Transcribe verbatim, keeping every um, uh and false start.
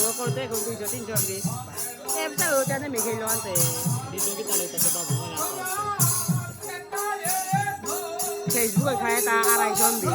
ও করতে এখন দুইজন তিনজন দি। এমটা ওটা না মেঘে লন্তে। Facebook এ খায় তা আড়াইজন দি।